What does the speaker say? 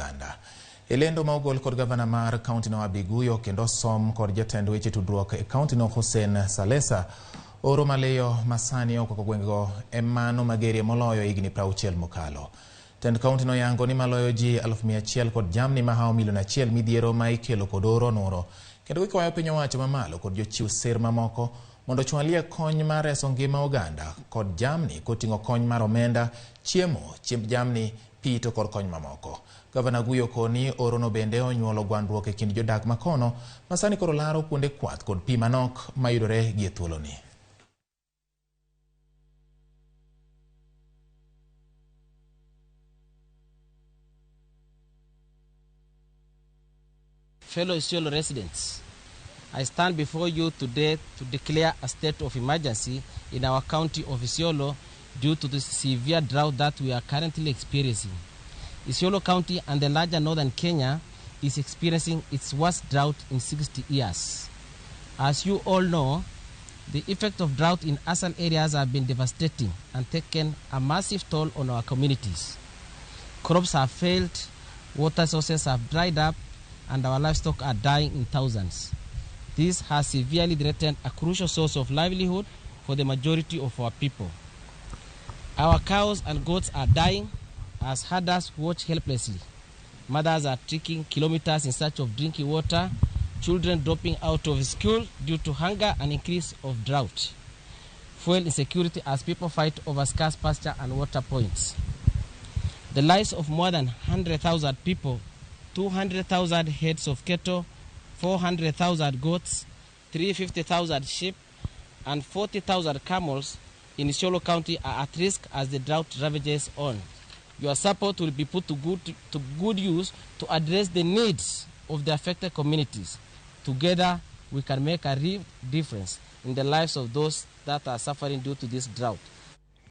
oganda. E lendo ma ogol kod gavana mar kaunti no Abdi Guyo kendo som kod jatend weche tudruok e kaunti no Hussein Salesa, oro maliyo masani okwako gwengego e mano magerie moloyo higni 60 mokalo. Tend kaunti no yango ni maloyo ji 100,000 kod jamni mahawo milion 1 midhiero ma ikelo kod oro nuro kendo gikwayo piny owacho mamalo kod jochiw sir mamoko mondo ochwalie kony mar reso ngima oganda kod jamni koting'o kony mar omenda, chiemo, chiemb jamni, pi to kod kony mamoko. Gavana Guyo koni orono bende onyuolo gwandruok e kind jodak makono masani koro laro kuonde kwath kod pi manok mayudore gi e thuoloni. Fellow Isiolo residents, I stand before you today to declare a state of emergency in our county of Isiolo due to the severe drought that we are currently experiencing. Isiolo County and the larger northern Kenya is experiencing its worst drought in 60 years. As you all know, the effect of drought in ASAL areas have been devastating and taken a massive toll on our communities. Crops have failed, water sources have dried up, and our livestock are dying in thousands. This has severely threatened a crucial source of livelihood for the majority of our people. Our cows and goats are dying as herders watch helplessly. Mothers are trekking kilometers in search of drinking water, children dropping out of school due to hunger and increase of drought. Fuel insecurity as people fight over scarce pasture and water points. The lives of more than 100,000 people, 200,000 heads of cattle, 400,000 goats, 350,000 sheep, and 40,000 camels in Isiolo County are at risk as the drought ravages on. Your support will be put to good use to address the needs of the affected communities. Together, we can make a real difference in the lives of those that are suffering due to this drought.